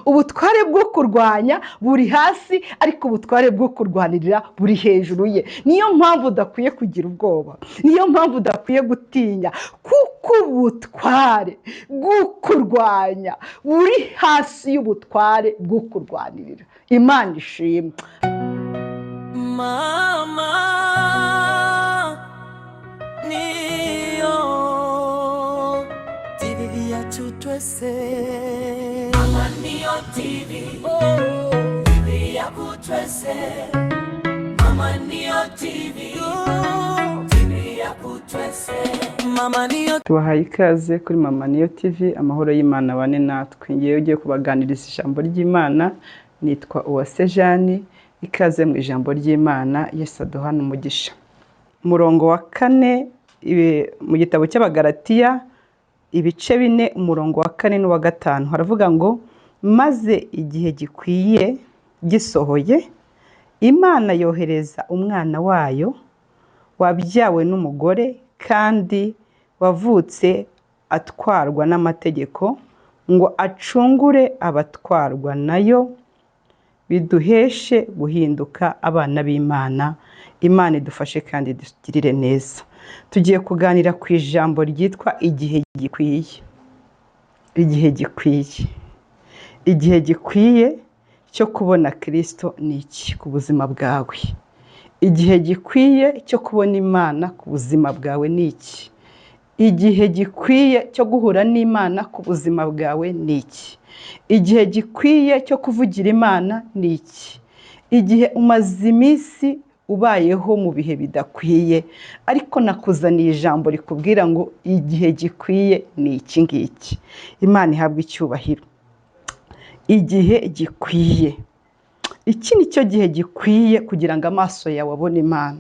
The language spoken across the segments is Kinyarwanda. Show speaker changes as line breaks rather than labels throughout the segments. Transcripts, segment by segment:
Ubutware bwo kurwanya buri hasi, ariko ubutware bwo kurwanirira buri hejuru ye. Niyo mpamvu udakwiye kugira ubwoba, niyo mpamvu udakwiye gutinya, kuko ubutware bwo kurwanya buri hasi y'ubutware bwo kurwanirira. Imana ishimwe.
Mama niyo TV yacu twese. Mama niyo TV, oh, TV yacu twese. Mama niyo TV, oh, TV yacu twese. Mama niyo.
Tubahaye ikaze kuri Mama Niyo TV. Amahoro y'Imana bane natwe. Ngewe ugiye kubaganiriza ijambo ry'Imana nitwa Uwase Jeanne. Ikaze mu ijambo ry'Imana. Yesu aduhana umugisha. Umurongo wa 4 mu gitabo cy'Abagalatiya, ibice 4, umurongo wa 4 n'uwa 5, haravuga ngo: "Maze igihe gikwiye gisohoye, Imana yohereza umwana wayo wabyawe n'umugore kandi wavutse atwarwa n'amategeko, ngo acungure abatwarwa nayo, biduheshe guhinduka abana b'Imana." Imana idufashe kandi idugirire neza. Tugiye kuganira ku ijambo ryitwa igihe gikwiye. Igihe gikwiye, igihe gikwiye cyo kubona Kristo ni iki ku buzima bwawe? Igihe gikwiye cyo kubona Imana ku buzima bwawe ni iki? Igihe gikwiye cyo guhura n'Imana ku buzima bwawe ni iki? Igihe gikwiye cyo kuvugira Imana ni iki? Igihe umaze iminsi ubayeho mu bihe bidakwiye, ariko nakuzaniye ijambo rikubwira ngo igihe gikwiye ni iki ngiki. Imana ihabwe icyubahiro. Igihe gikwiye, iki ni cyo gihe gikwiye kugira ngo amaso yawe abone Imana.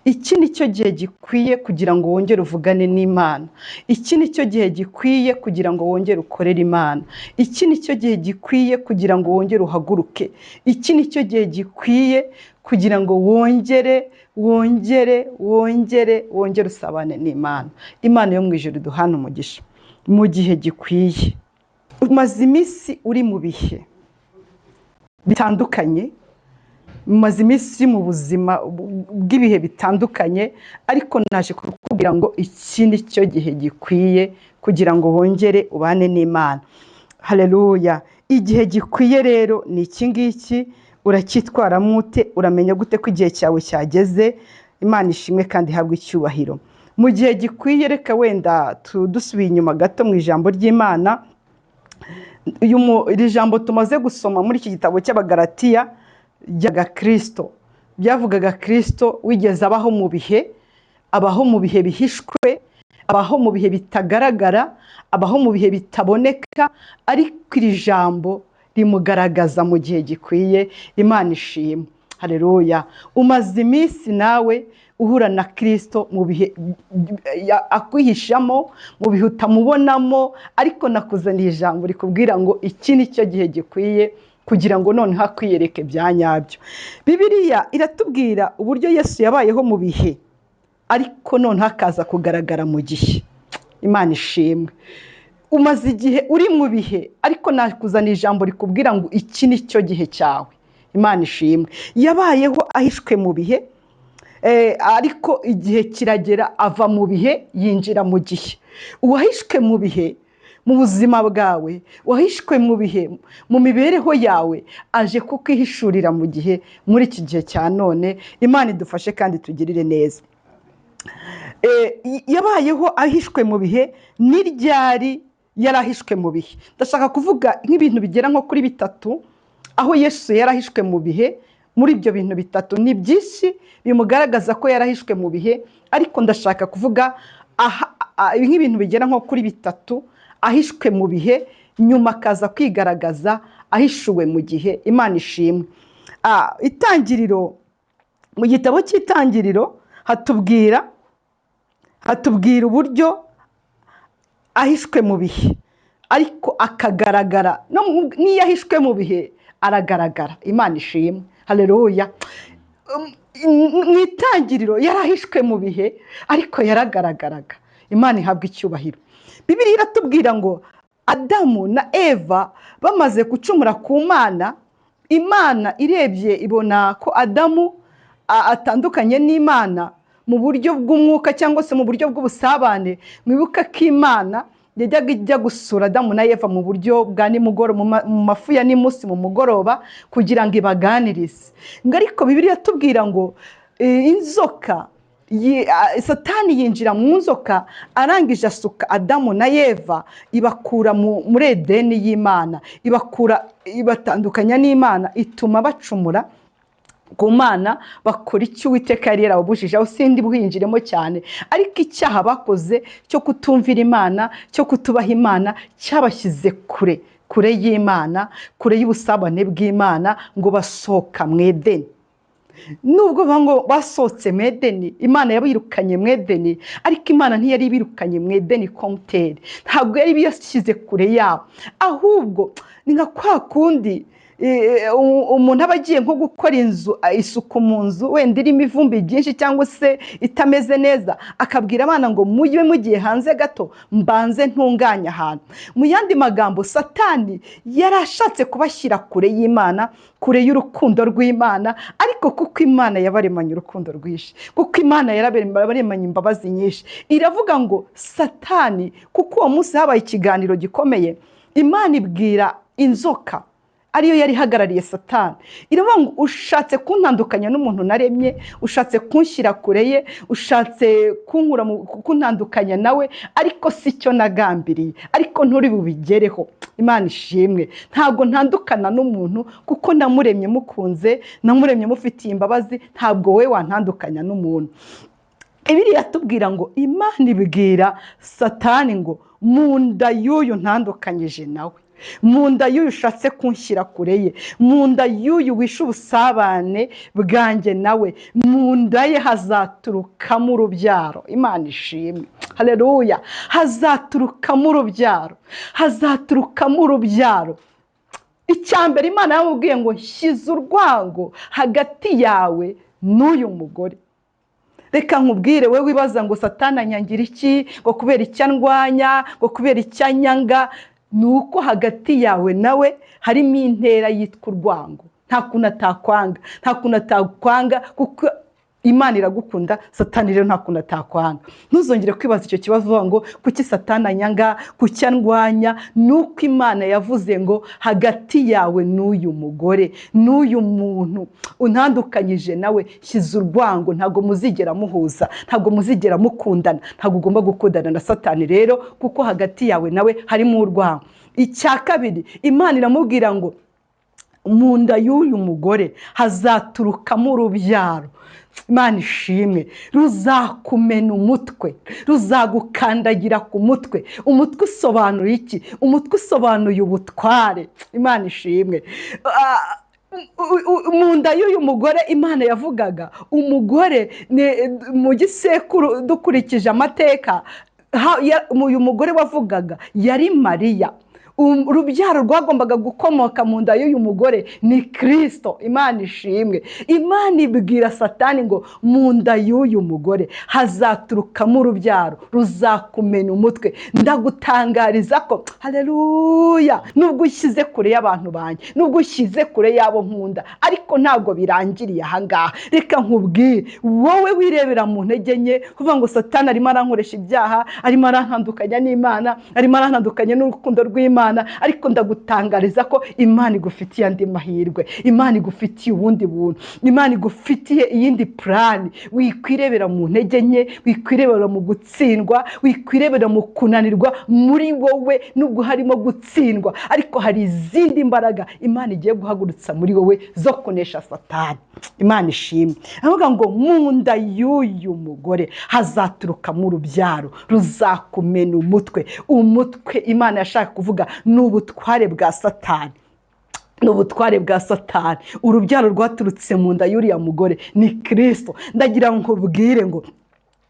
Iki ni cyo gihe gikwiye kugira ngo wongere uvugane n'Imana. Iki ni cyo gihe gikwiye kugira ngo wongere ukorere Imana. Iki ni cyo gihe gikwiye kugira ngo wongere uhaguruke. Iki ni cyo gihe gikwiye kugira ngo wongere, wongere, wongere, wongere usabane n'Imana. Imana yo mu ijuru iduhane umugisha mu gihe gikwiye. Umaze iminsi uri mu bihe bitandukanye, umaze iminsi mu buzima bw'ibihe bitandukanye, ariko naje kukubwira ngo iki ni cyo gihe gikwiye kugira ngo wongere ubane n'Imana. Haleluya. Igihe gikwiye rero ni iki ngiki. Uracyitwaramo ute? Uramenya gute ko igihe cyawe cyageze? Imana ishimwe kandi ihabwe icyubahiro. Mu gihe gikwiye, reka wenda dusubiye inyuma gato mu ijambo ry'Imana. Iri jambo tumaze gusoma muri iki gitabo cy'Abagalatiya ryaga Kristo, byavugaga Kristo wigeze abaho mu bihe, abaho mu bihe bihishwe, abaho mu bihe bitagaragara, abaho mu bihe bitaboneka, ariko iri jambo rimugaragaza mu gihe gikwiye. Imana ishimwe. Haleluya. Umaze iminsi nawe uhura na Kristo mu bihe akwihishamo, mu bihe utamubonamo, ariko nakuzaniye ijambo rikubwira ngo iki ni cyo gihe gikwiye kugira ngo noneho akwiyereke bya nyabyo. Bibiliya iratubwira uburyo Yesu yabayeho mu bihe, ariko noneho akaza kugaragara mu gihe. Imana ishimwe. Umaze igihe uri mu bihe, ariko nakuzaniye ijambo rikubwira ngo iki ni cyo gihe cyawe. Imana ishimwe. Yabayeho ahishwe mu bihe, ariko igihe kiragera ava mu bihe yinjira mu gihe. Uwahishwe mu bihe mu buzima bwawe, wahishwe mu bihe mu mibereho yawe, aje kukwihishurira mu gihe, muri iki gihe cya none. Imana idufashe kandi tugirire neza. Yabayeho ahishwe mu bihe. Ni ryari yarahishwe mu bihe? Ndashaka kuvuga nk'ibintu bigera nko kuri bitatu aho Yesu yarahishwe mu bihe. Muri ibyo bintu bitatu ni byinshi bimugaragaza ko yarahishwe mu bihe, ariko ndashaka kuvuga nk'ibintu bigera nko kuri bitatu ahishwe mu bihe, nyuma akaza kwigaragaza ahishuwe mu gihe. Imana ishimwe. Itangiriro, mu gitabo cy'Itangiriro hatubwira uburyo ahishwe mu bihe, ariko akagaragara. N'iyo ahishwe mu bihe aragaragara. Imana ishimwe. Haleluya. Mu itangiriro yarahishwe mu bihe, ariko yaragaragaraga. Imana ihabwa icyubahiro. Bibiliya iratubwira ngo
Adamu na Eva bamaze gucumura ku Mana, Imana irebye ibona ko Adamu atandukanye n'Imana mu buryo bw'umwuka cyangwa se mu buryo bw'ubusabane. Mwibuka ko Imana yajyaga ijya gusura Adamu na Eva mu buryo bwa nimugoroba, mu mafu ya nimunsi mu mugoroba, kugira ngo ibaganirize. Ngo ariko Bibiliya tubwira ngo inzoka, Satani yinjira mu nzoka, arangije asuka Adamu na Eva, ibakura muri Edeni y'Imana, ibatandukanya n'Imana, ituma bacumura ku Mana, bakora icyo Uwiteka yari yarababujije. Aho sindi buhinjiremo cyane, ariko icyaha bakoze cyo kutumvira Imana, cyo kutubaha Imana, cyabashyize kure kure y'Imana, kure y'ubusabane bw'Imana, ngo basohoka mu Edeni. Nubwo ngo basohotse mu Edeni, Imana yabirukanye mu Edeni, ariko Imana ntiyari ibirukanye mu Edeni komuteri, ntabwo yari ibiyashyize kure yabo, ahubwo ni nka kwa kundi umuntu aba agiye nko gukora inzu, isuku mu nzu wenda irimo ivumbi ryinshi cyangwa se itameze neza, akabwira abana ngo mujye mugiye hanze gato mbanze ntunganye ahantu. Mu yandi magambo, Satani yarashatse kubashyira kure y'Imana, kure y'urukundo rw'Imana, ariko kuko Imana yabaremanye urukundo rwinshi, kuko Imana yarabaremanye imbabazi nyinshi, iravuga ngo Satani, kuko uwo munsi habaye ikiganiro gikomeye, Imana ibwira inzoka ariyo yari ihagarariye Satani, iravuga ngo ushatse kuntandukanya n'umuntu naremye, ushatse kunshyira kure ye, ushatse kuntandukanya nawe, ariko si cyo nagambiriye, ariko nturi bubigereho. Imana ishimwe, ntabwo ntandukana n'umuntu kuko namuremye mukunze, namuremye mufitiye imbabazi, ntabwo we wantandukanya n'umuntu. Bibiliya iratubwira ngo Imana ibwira Satani ngo mu nda y'uyu ntandukanyije nawe, mu nda y'uyu ushatse kunshyira kure ye, mu nda y'uyu wishe ubusabane bwanjye nawe, mu nda ye hazaturukamo urubyaro. Imana ishimwe, haleluya! Hazaturukamo urubyaro, hazaturukamo urubyaro. Icya mbere Imana yamubwiye ngo shyize urwango hagati yawe n'uyu mugore. Reka nkubwire, we wibaza ngo Satani anyangira iki, ngo kubera icyo andwanya, ngo kubera icyo anyanga, ni uko hagati yawe nawe harimo intera yitwa urwango. Nta kuntu atakwanga, nta kuntu atakwanga, kuko Imana iragukunda, Satani rero nta kuntu atakwanga. Ntuzongere kwibaza icyo kibazo ngo kuki Satani anyanga, kuki andwanya. Ni uko Imana yavuze ngo hagati yawe n'uyu mugore, n'uyu muntu untandukanyije nawe, shyize urwango, ntabwo muzigera muhuza, ntabwo muzigera mukundana, ntabwo ugomba gukundana na Satani rero, kuko hagati yawe nawe harimo urwango. Icya kabiri, Imana iramubwira ngo mu nda y'uyu mugore hazaturukamo urubyaro. Imana ishimwe, ruzakumena umutwe, ruzagukandagira ku mutwe. Umutwe usobanuye iki? Umutwe usobanuye ubutware. Imana ishimwe. Mu nda y'uyu mugore Imana yavugaga umugore mu gisekuru, dukurikije amateka, uyu mugore wavugaga yari Mariya. Urubyaro rwagombaga gukomoka mu nda y'uyu mugore ni Kristo. Imana ishimwe. Imana ibwira Satani ngo mu nda y'uyu mugore hazaturukamo urubyaro ruzakumena umutwe. Ndagutangariza ko, haleluya, nubwo ushyize kure y'abantu banjye, nubwo ushyize kure y'abo nkunda, ariko ntabwo birangiriye aha ngaha. Reka nkubwire, wowe wirebera mu ntege nke, kuvuga ngo Satani arimo arankoresha ibyaha, arimo arantandukanya n'Imana, arimo arantandukanya n'urukundo rw'Imana, ariko ndagutangariza ko Imana igufitiye andi mahirwe, Imana igufitiye ubundi buntu, Imana igufitiye iyindi plani. Wikwirebera mu ntege nke, wikwirebera mu gutsindwa, wikwirebera mu kunanirwa muri wowe, nubwo harimo gutsindwa, ariko hari izindi mbaraga Imana igiye guhagurutsa muri wowe zo kunesha Satani. Imana ishimwe. Avuga ngo mu nda y'uyu mugore hazaturukamo urubyaro ruzakumena umutwe. Umutwe Imana yashaka kuvuga ni ubutware bwa Satani, ni ubutware bwa Satani. Urubyaro rwaturutse mu nda y'uriya mugore ni Kristo. Ndagira ngo nkubwire ngo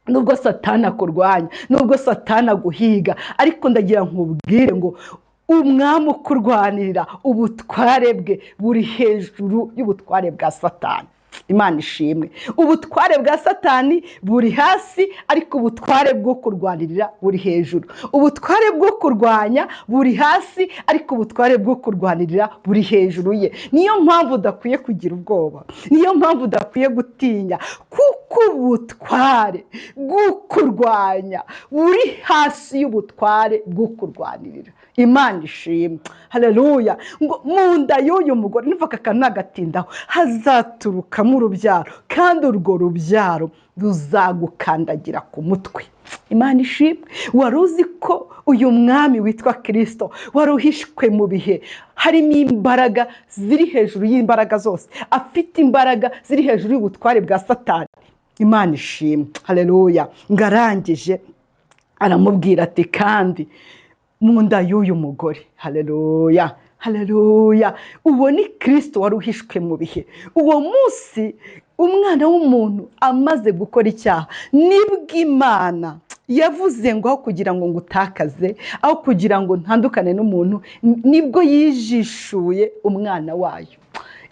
nubwo Satani akurwanya, nubwo Satani aguhiga, ariko ndagira nkubwire ngo umwami ukurwanirira ubutware bwe buri hejuru y'ubutware bwa Satani. Imana ishimwe. Ubutware bwa Satani buri hasi, ariko ubutware bwo kurwanirira buri hejuru. Ubutware bwo kurwanya buri hasi, ariko ubutware bwo kurwanirira buri hejuru ye. Niyo mpamvu udakwiye kugira ubwoba, niyo mpamvu udakwiye gutinya, kuko ubutware bwo kurwanya buri hasi y'ubutware bwo kurwanirira. Imana ishimwe, haleluya. Ngo mu nda y'uyu mugore, niva aka kantu nagatindaho, hazaturukamo urubyaro, kandi urwo rubyaro ruzagukandagira ku mutwe. Imana ishimwe. Wari uzi ko uyu mwami witwa Kirisito wari uhishwe mu bihe harimo imbaraga ziri hejuru y'imbaraga zose, afite imbaraga ziri hejuru y'ubutware bwa Satani. Imana ishimwe, haleluya. Ngarangije aramubwira ati kandi mu nda y'uyu mugore, haleluya, haleluya. Uwo ni Kirisito wari uhishwe mu bihe. Uwo munsi umwana w'umuntu amaze gukora icyaha, nibwo Imana yavuze ngo aho kugira ngo ngutakaze, aho kugira ngo ntandukane n'umuntu, nibwo yijishuye umwana wayo,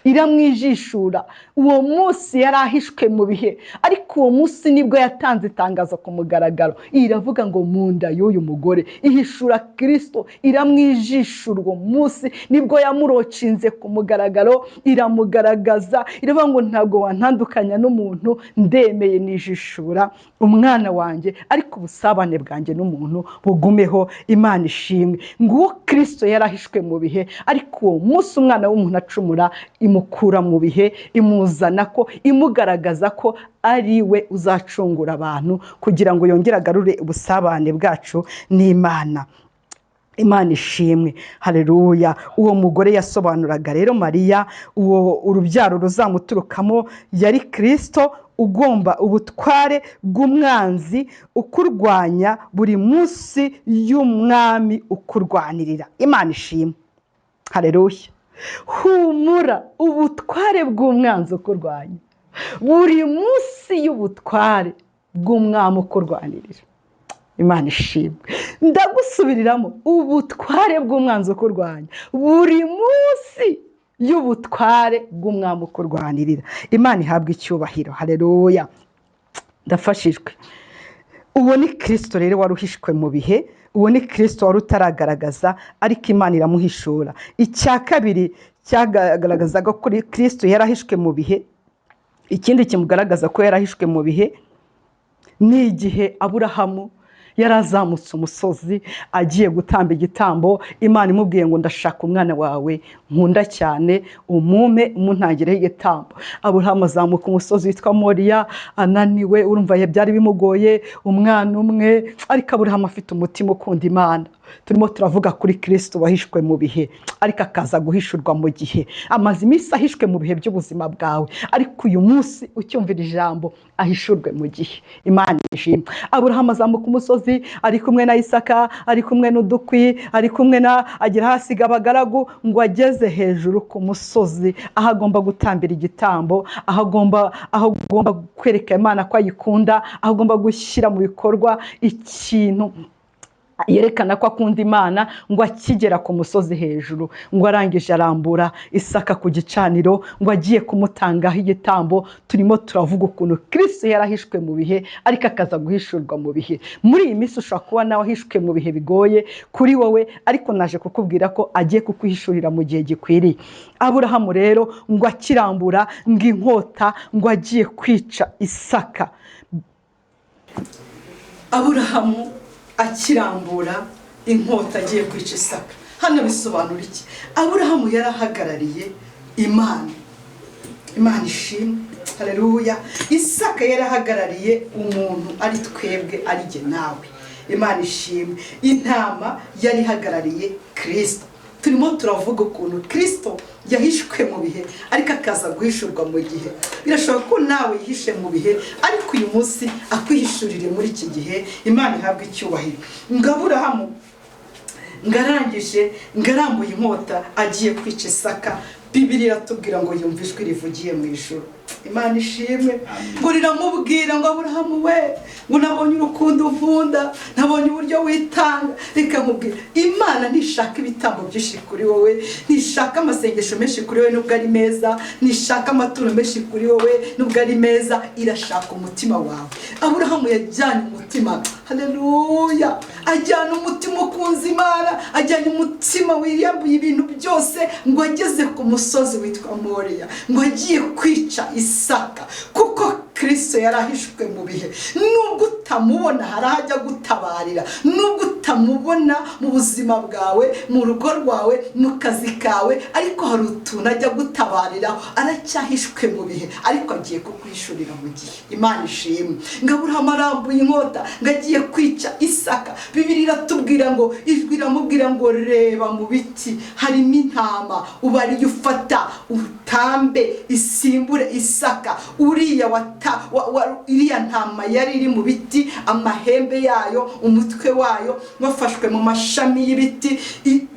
iramwijishura. Uwo munsi yari ahishwe mu bihe, ariko uwo munsi nibwo yatanze itangazo ku mugaragaro, iravuga ngo mu nda y'uyu mugore, ihishura Kirisito, iramwijishura. Uwo munsi nibwo yamurocinze ku mugaragaro, iramugaragaza, iravuga ngo ntabwo wantandukanya n'umuntu, ndemeye nijishura umwana wanjye, ariko ubusabane bwanjye n'umuntu bugumeho. Imana ishimwe. Nguwo Kirisito yari ahishwe mu bihe, ariko uwo munsi umwana w'umuntu acumura, imukura mu bihe, imuzana ko, imugaragaza ko ari we uzacungura abantu, kugira ngo yongere agarure ubusabane bwacu n'Imana. Imana ishimwe, haleluya. Uwo mugore yasobanuraga rero Mariya, uwo urubyaro ruzamuturukamo yari Kirisito, ugomba ubutware bw'umwanzi ukurwanya buri munsi y'umwami ukurwanirira. Imana ishimwe, haleluya. Humura, ubutware bw'umwanzi ukurwanya buri munsi y'ubutware bw'umwami ukurwanirira. Imana ishimwe. Ndagusubiriramo, ubutware bw'umwanzi ukurwanya buri munsi y'ubutware bw'umwami ukurwanirira. Imana ihabwe icyubahiro, haleluya. Ndafashijwe. Uwo ni Kirisito rero wari uhishwe mu bihe, uwo ni Kirisito wari utaragaragaza, ariko Imana iramuhishura. Icya kabiri cyagaragazaga ko Kirisito yarahishwe mu bihe, ikindi kimugaragaza ko yarahishwe mu bihe, ni igihe Aburahamu yarazamutse umusozi agiye gutamba igitambo, Imana imubwiye ngo ndashaka umwana wawe nkunda cyane, umume umuntangireho igitambo. Aburahamu azamuka umusozi witwa Moriya ananiwe, urumva byari bimugoye, umwana umwe, ariko Aburahamu afite umutima ukunda Imana. Turimo turavuga kuri Kirisito wahishwe mu bihe, ariko akaza guhishurwa mu gihe. Amaze iminsi ahishwe mu bihe by'ubuzima bwawe, ariko uyu munsi ucyumvira ijambo ahishurwe mu gihe. Imana ishimwe. Aburahamu azamuka umusozi ari kumwe na Isaka, ari kumwe n'udukwi, ari kumwe na agera hasiga abagaragu, ngo ageze hejuru ku musozi aho agomba gutambira igitambo, aho agomba kwereka Imana ko ayikunda, aho agomba gushyira mu bikorwa ikintu yerekana ko akunda Imana. Ngo akigera ku musozi hejuru, ngo arangije arambura Isaka ku gicaniro, ngo agiye kumutangaho igitambo. Turimo turavuga ukuntu Kirisito yarahishwe mu bihe, ariko akaza guhishurwa mu bihe. Muri iyi minsi ushobora kuba nawe ahishwe mu bihe bigoye kuri wowe, ariko naje kukubwira ko agiye kukwihishurira mu gihe gikwiriye. Aburahamu rero ngo akirambura ngo inkota, ngo agiye kwica Isaka. Aburahamu akirambura inkota agiye kwica Isaka. Hano bisobanura iki? Aburahamu yarahagarariye Imana. Imana ishimwe, haleluya. Isaka yarahagarariye umuntu, ari twebwe, ari jye nawe. Imana ishimwe. Intama yari ihagarariye Kirisito. Turimo turavuga ukuntu Kirisito yahishwe mu bihe, ariko akaza guhishurwa mu gihe. Birashoboka ko nawe yihishe mu bihe, ariko uyu munsi akwihishurire muri iki gihe. Imana ihabwe icyubahiro. Ngo Aburahamu ngarangije ngarambuye inkota agiye kwica Isaka, Bibiliya iratubwira ngo yumva ijwi rivugiye mu ijuru. Imana ishimwe. Ngo riramubwira ngo Aburahamu we, ngo nabonye urukundo unkunda, nabonye uburyo witanga. Reka nkubwire, Imana ntishaka ibitambo byinshi kuri wowe, ntishaka amasengesho menshi kuri wowe nubwo ari meza, ntishaka amaturo menshi kuri wowe nubwo ari meza, irashaka umutima wawe. Aburahamu yajyanye umutima, haleluya, ajyana umutima ukunze Imana, ajyanye umutima wiyambuye ibintu byose, ngo ageze ku musozi witwa Moriya, ngo agiye kwica Isaka, kuko Kristo yarahishwe mu bihe. Nubwo utamubona hari aho ajya gutabarira, nubwo utamubona mu buzima bwawe, mu rugo rwawe, mu kazi kawe, ariko hari utuntu ajya gutabarira, aracyahishwe mu bihe, ariko agiye kukwishurira mu gihe. Imana ishimwe. Ngo Aburahamu arambuye inkota ngo agiye kwica Isaka. Bibiliya iratubwira ngo ijwi riramubwira ngo reba mu biti harimo intama, ubariye ufata utambe isimbure Isaka. Uriya iriya ntama yari iri mu biti, amahembe yayo, umutwe wayo wafashwe mu mashami y'ibiti,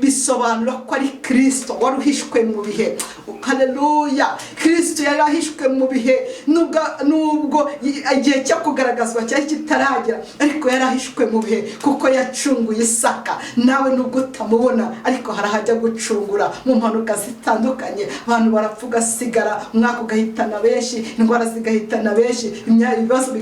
bisobanura ko ari Kristo wari uhishwe mu bihe. Haleluya! Kristo yari ahishwe mu bihe, nubwo igihe cyo kugaragazwa cyari kitaragera, ariko yari ahishwe mu bihe kuko yacunguye Isaka. Nawe nubwo utamubona, ariko hari aho ajya gucungura mu mpanuka zitandukanye. Abantu barapfa ugasigara, umwaka ugahitana benshi, indwara zigahitana benshi, ibibazo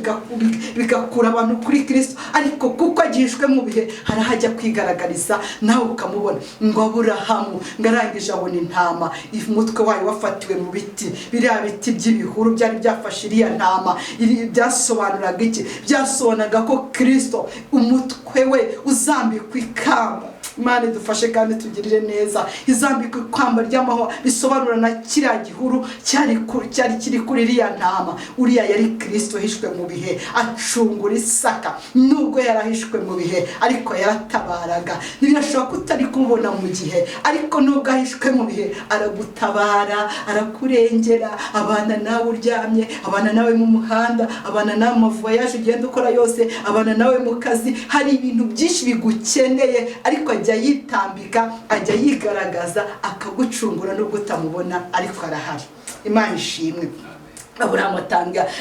bigakura abantu kuri Kristo, ariko kuko agihishwe mu bihe hari aho ajya kwigaragariza nawe ukamubona. Ngo Aburahamu ngo arangije abona intama, umutwe wayo wafatiwe mu biti, biriya biti by'ibihuru byari byafashe iriya ntama. Byasobanuraga iki? Byasobanuraga ko Kristo umutwe we uzambikwa ikamba. Imana idufashe kandi tugirire neza. Izambikwa ikamba ry'amahwa, bisobanura na kiriya gihuru cyari kiri kuri iriya ntama. Uriya yari Kristo uhishwe mu bihe, acungura Isaka. Nubwo yarahishwe mu bihe, ariko yaratabaraga. Birashoboka ko utari kumubona mu gihe, ariko nubwo ahishwe mu bihe aragutabara, arakurengera, abana nawe uryamye, abana nawe mu muhanda, abana nawe mu voyage ugenda ukora yose, abana nawe mu kazi. Hari ibintu byinshi bigukeneye, ariko ajya yitambika, ajya yigaragaza, akagucungura nubwo utamubona, ariko arahari. Imana ishimwe. Aburahamu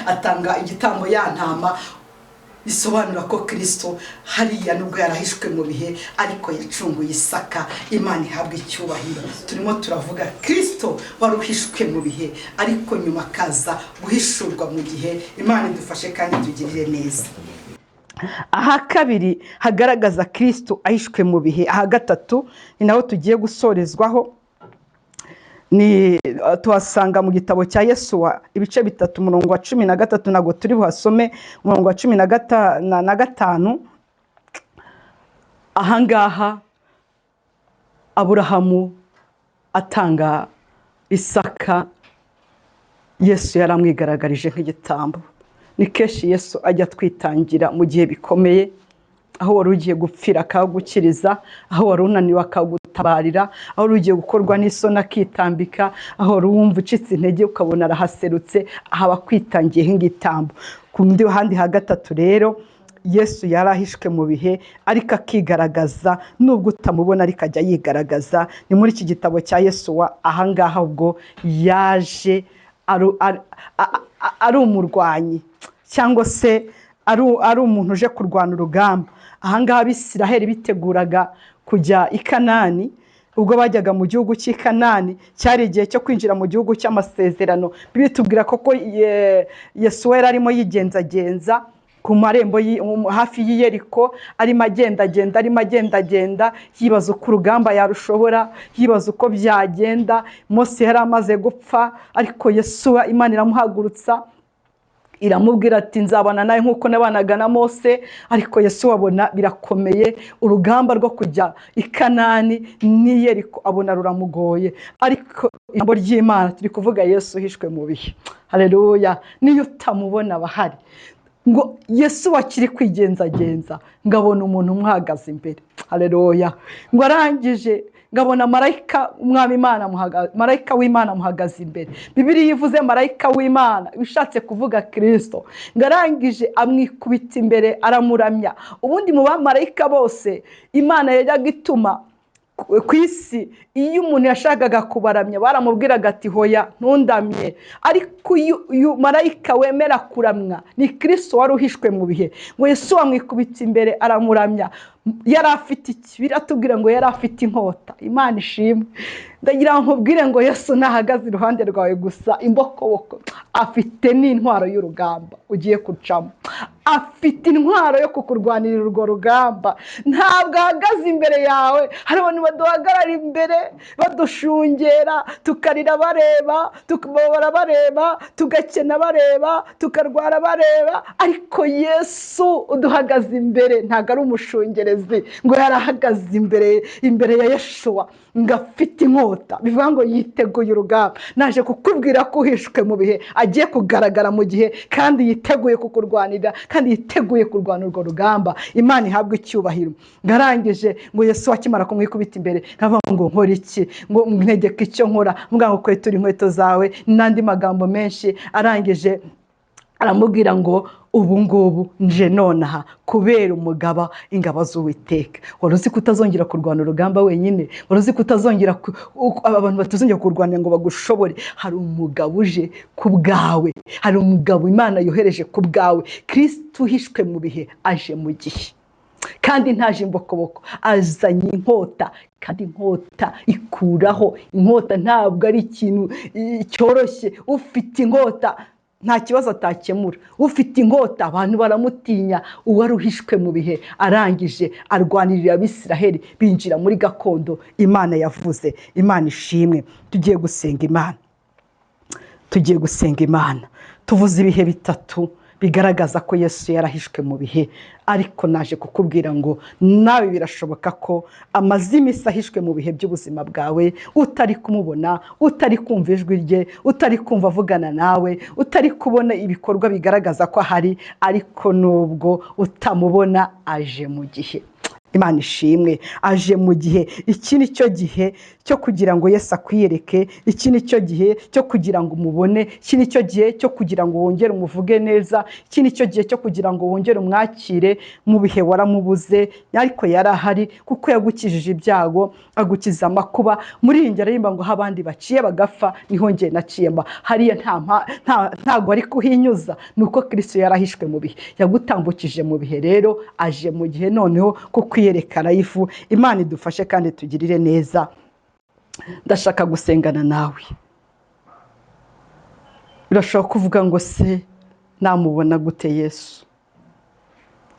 atanga igitambo ya ntama, bisobanura ko Kristo hariya nubwo yarahishwe mu bihe, ariko yacunguye Isaka. Imana ihabwa icyubahiro. Turimo turavuga Kristo wari uhishwe mu bihe, ariko nyuma akaza guhishurwa mu gihe. Imana idufashe kandi tugirire neza. Aha kabiri hagaragaza Kristo ahishwe mu bihe. Aha gatatu ni naho tugiye gusorezwaho, ni tuhasanga mu gitabo cya Yesuwa ibice 3 umurongo wa 13, ntabwo turi buhasome, umurongo wa 15. Ahangaha Aburahamu atanga Isaka, Yesu yaramwigaragarije nk'igitambo. Ni kenshi Yesu ajya twitangira mu gihe bikomeye, aho wari ugiye gupfira akagukiriza, aho wari unaniwe akagutabarira, aho wari ugiye gukorwa n'isoni akitambika, aho wari wumva ucitse intege ukabona arahaserutse, ahaba akwitangiye nk'igitambo. Ku handi ha gatatu rero, Yesu yarahishwe mu bihe, ariko akigaragaza, nubwo utamubona ariko ajya yigaragaza. Ni muri iki gitabo cya Yesuwa, ahangaha ubwo yaje ari umurwanyi, cyangwa se ari umuntu uje kurwana urugamba. Ahangaha Abisiraheli biteguraga kujya i Kanani, ubwo bajyaga mu gihugu cy'i Kanani, cyari igihe cyo kwinjira mu gihugu cy'amasezerano. Bitubwira koko Yesu yari arimo yigenzagenza ku marembo hafi y'i Yeriko, arimo agendagenda, yibaza uko urugamba yarushobora, yibaza uko byagenda. Mose yari amaze gupfa, ariko Yesu Imana iramuhagurutsa, iramubwira ati nzabana nawe nk'uko nabanaga na Mose. Ariko Yesu abona birakomeye, urugamba rwo kujya i Kanani n'i Yeriko abona ruramugoye. Ariko ijambo ry'Imana turi kuvuga Yesu uhishwe mu bihe. Haleluya! Niyo utamubona abahari. Ngo Yesu akiri kwigenzagenza, ngo abona umuntu umuhagaze imbere. Haleluya! Ngo arangije ngabona marayika umwami Imana marayika w'Imana amuhagaze imbere. Bibiliya ivuze marayika w'Imana ushatse kuvuga Kristo. Ngarangije amwikubita imbere aramuramya. Ubundi mu bamarayika bose Imana yajyaga ituma ku isi, Iyo umuntu yashakaga kubaramya baramubwiraga ati hoya ntundamye, ariko uyu marayika wemera kuramwa ni Kristo wari uhishwe mu bihe. Ngo Yesu amwikubita imbere aramuramya. Yari afite iki? Biratubwira ngo yari afite inkota. Imana ishimwe. Ndagira ngo nkubwire ngo Yesu ntahagaze iruhande rwawe gusa imbokoboko, afite n'intwaro y'urugamba ugiye gucamo, afite intwaro yo kukurwanirira urwo rugamba. Ntabwo ahagaze imbere yawe. Hari abantu baduhagarara imbere badushungera, tukarira bareba, tukababara bareba, tugakena bareba, tukarwara bareba, ariko Yesu uduhagaze imbere ntabwo ari umushungerezi. Ngo yarahagaze imbere ya Yeshuwa ngo afite inkota, bivuga ngo yiteguye urugamba. Naje kukubwira ko uhishwe mu bihe agiye kugaragara mu gihe, kandi yiteguye kukurwanira, kandi yiteguye kurwana urwo rugamba. Imana ihabwe icyubahiro. Ngarangije ngo Yesu akimara kumwikubita imbere nkavuga ngo nkora iki, ngo ntegeke icyo nkora, mvuga ngo kwetura inkweto zawe n'andi magambo menshi. Arangije aramubwira ngo ubu ngubu nje nonaha kubera umugaba ingabo z'Uwiteka. Wari uzi ko utazongera kurwana urugamba wenyine? Wari uzi ko utazongera abantu batazongera kurwana ngo bagushobore? Hari umugabo uje ku bwawe, hari umugabo Imana yohereje ku bwawe. Kristo uhishwe mu bihe aje mu gihe, kandi ntaje imbokoboko, azanye inkota, kandi inkota ikuraho. Inkota ntabwo ari ikintu cyoroshye. Ufite inkota nta kibazo atakemura. Ufite inkota abantu baramutinya. Uwari uhishwe mu bihe arangije arwanirira Abisiraheli, binjira muri gakondo Imana yavuze. Imana ishimwe. Tugiye gusenga Imana, tugiye gusenga Imana. Tuvuze ibihe bitatu bigaragaza ko Yesu yarahishwe mu bihe, ariko naje kukubwira ngo nawe birashoboka ko amaze iminsi ahishwe mu bihe by'ubuzima bwawe, utari kumubona, utari kumva ijwi rye, utari kumva avugana nawe, utari kubona ibikorwa bigaragaza ko ahari, ariko nubwo utamubona aje mu gihe. Imana ishimwe, aje mu gihe. Iki ni cyo gihe cyo kugira ngo Yesu akwiyereke, iki ni cyo gihe cyo kugira ngo umubone, iki ni cyo gihe cyo kugira ngo wongere umuvuge neza, iki ni cyo gihe cyo kugira ngo wongere umwakire mu bihe waramubuze, ariko yarahari kuko yagukijije ibyago, agukiza amakuba. Muri iyi ngero aririmba ngo abandi baciye bagapfa niho njye naciye mba. Hariya ntago ari kuhinyuza, nuko Kristo yarahishwe mu bihe, yagutambukije mu bihe. Rero aje mu gihe noneho kuko kwiyerekana ifu. Imana idufashe kandi tugirire neza. Ndashaka gusengana nawe. Birashobora kuvuga ngo se namubona gute Yesu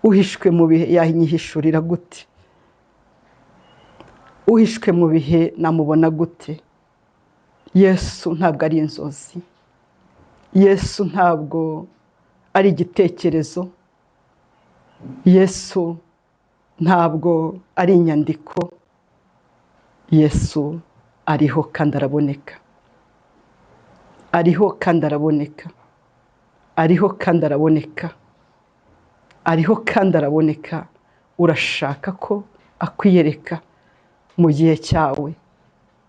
uhishwe mu bihe? Yanyihishurira gute? Uhishwe mu bihe namubona gute? Yesu ntabwo ari inzozi, Yesu ntabwo ari igitekerezo, Yesu ntabwo ari inyandiko. Yesu ariho kandi araboneka, ariho kandi araboneka, ariho kandi araboneka, ariho kandi araboneka. Urashaka ko akwiyereka mu gihe cyawe?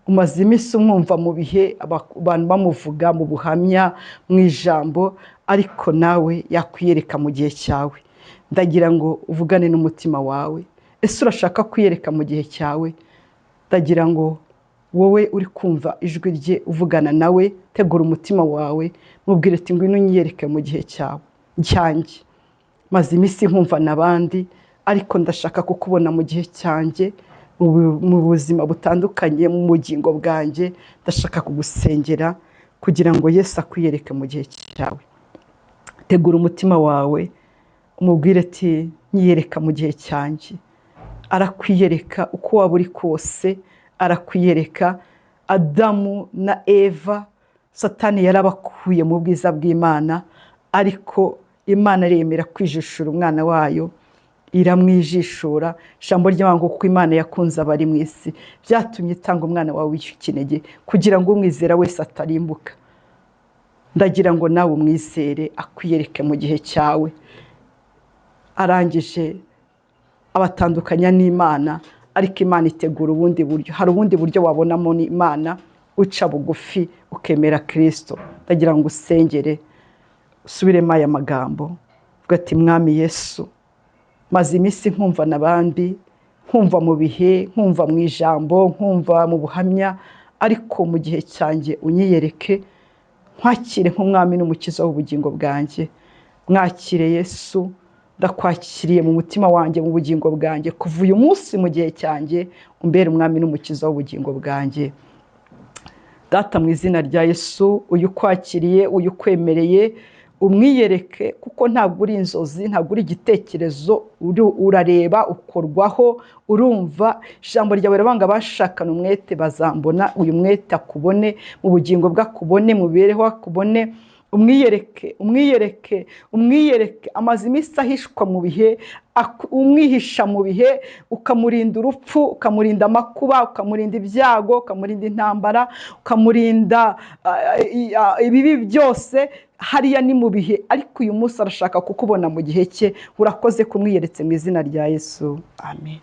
Umaze iminsi umwumva mu bihe, abantu bamuvuga mu buhamya, mu ijambo, ariko nawe yakwiyereka mu gihe cyawe. Ndagira ngo uvugane n'umutima wawe. Ese urashaka kwiyereka mu gihe cyawe? Ndagira ngo wowe uri kumva ijwi rye uvugana nawe, tegura umutima wawe, mubwire ati ngwino unyiyereke mu gihe cyawe cyanjye. Maze iminsi nkumva n'abandi, ariko ndashaka kukubona mu gihe cyanjye, mu buzima butandukanye, mu bugingo bwanjye. Ndashaka kugusengera kugira ngo Yesu akwiyereke mu gihe cyawe. Tegura umutima wawe, umubwire ati nyiyereka mu gihe cyanjye. Arakwiyereka uko waba uri kose, arakwiyereka. Adamu na Eva Satani yarabakuye mu bwiza bw'Imana, ariko Imana iremera kwijishura umwana wayo, iramwijishura. Ijambo ry'Imana ngo kuko Imana yakunze abari mu isi, byatumye itanga umwana wawe w'ikinege kugira ngo umwizera wese atarimbuka. Ndagira ngo nawe umwizere akwiyereke mu gihe cyawe. Arangije abatandukanya n'Imana, ariko Imana itegura ubundi buryo. Hari ubundi buryo wabonamo n'Imana, uca bugufi ukemera Kristo. Ndagira ngo usengere, usubiremo aya magambo, uvuga ati Mwami Yesu, maze iminsi nkumva n'abandi, Nkumva mu bihe, nkumva mu ijambo, nkumva mu buhamya, ariko mu gihe cyanjye unyiyereke, nkwakire nk'umwami n'umukiza w'ubugingo bwanjye. Mwakire Yesu, ndakwakiriye mu mutima wanjye, mu bugingo bwanjye. Kuva uyu munsi mu gihe cyanjye, umbere umwami n'umukiza w'ubugingo bwanjye. Data, mu izina rya Yesu, uyu ukwakiriye, uyu ukwemereye, umwiyereke, kuko ntabwo uri inzozi, ntabwo uri igitekerezo, urareba, ukorwaho, urumva. Ijambo ryawe riravuga ngo abashakana umwete bazambona. Uyu mwete akubone mu bugingo bwe, akubone mu mibereho, akubone. Umwiyereke, umwiyereke, umwiyereke. Amaze iminsi ahishwa mu bihe, umwihisha mu bihe, ukamurinda urupfu, ukamurinda amakuba, ukamurinda ibyago, ukamurinda intambara, ukamurinda ibibi byose. Hariya ni mu bihe, ariko uyu munsi arashaka kukubona mu gihe cye. Urakoze kumwiyeretse mu izina rya Yesu, amen.